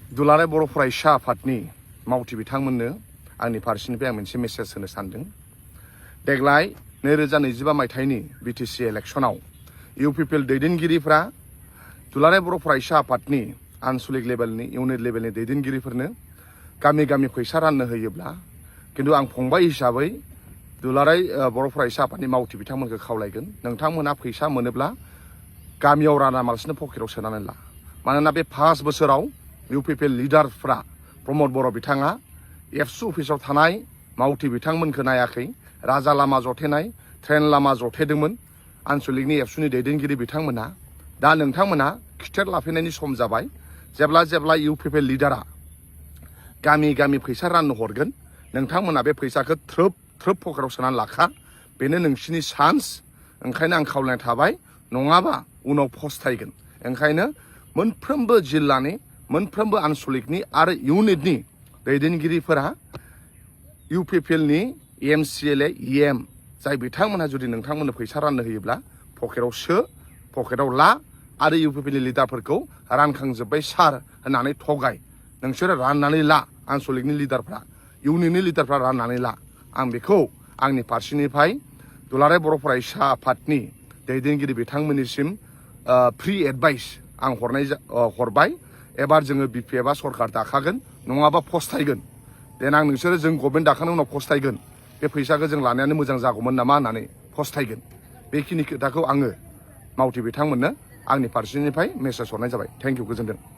दुलाराय बर' फरायसा आफादनि मावथि बिथांमोननो आंनि फारसेनिफ्राय आं मोनसे मेसेज होनो सानदों। देग्लाय 2025 मायथाइनि बिटिसि इलेक्शनाव UPPL दैदेनगिरिफ्रा दुलाराय बर' फरायसा आफादनि आनसलिक लेभेलनि इउनिट लेभेलनि दैदेनगिरिफोरनो गामि गामि फैसा राननो होयोब्ला किन्तु आं फंबाय हिसाबै दुलाराय बर' फरायसा आफादनि मावथि बिथांमोनखौ खावलायगोन, नोंथांमोना फैसा मोनोब्ला गामियाव रानामालासिनो पकेटाव सोनानै ला। मानोना बे 5 बोसोराव UPPL लिडारफ्रा प्रमद बर' बिथाङा एफसु अफिसाव थानाय मावथि बिथांमोनखौ नायाखै, राजा लामा जथेनाय, ट्रेन लामा जथेदोंमोन आनसलिकनि एफसुनि दैदेनगिरि बिथांमोना। दा नोंथांमोना खिथेर लाफैनायनि सम जाबाय। जेब्ला UPPL लिडारा गामि गामि फैसा राननो हरगोन, नोंथांमोना बे फैसाखौ थ्रोब थ्रोब पकेटाव सोनानै लाखा। बेनो नोंसिनि चान्स। ओंखायनो आं खावलायनाय थाबाय, नङाबा उनाव फस्थायगोन। ओंखायनो मोनफ्रोमबो जिल्लानि मोनफ्रोमबो आनसलिकनि आरो इउनिटनि दैदेनगिरिफोरा UPPLनि MCLA EM जाय बिथांमोनहा जुदि नोंथांमोननो फैसा राननो होयोब्ला पकेटाव सो, पकेटाव ला आरो UPPLनि लिडारफोरखौ रानखांजोब्बाय सार होननानै थगाय। नोंसोरो राननानै ला, आनसलिकनि लिडारफ्रा, इउनिटनि लिडारफ्रा राननानै ला। आं बेखौ आंनि फारसेनिफ्राय दुलाराय बर' फरायसा आफादनि दैदेनगिरि बिथांमोननिसिम फ्रि एडभाइस आं हरबाय। एबार जोङो BPF सरकार दाखागोन, नङाबा फस्थायगोन। देनां नोंसोरो जों गभर्नमेन्ट दाखांनायनि उनाव फस्थायगोन, बे फैसाखौ जों लानायानो मोजां जागौमोन नामा होननानै फस्थायगोन। बेखिनि खोथाखौ आङो मावथि बिथांमोननो आंनि फारसेनिफ्राय मेसेज हरनाय जाबाय। थेंक इउ, गोजोनथों।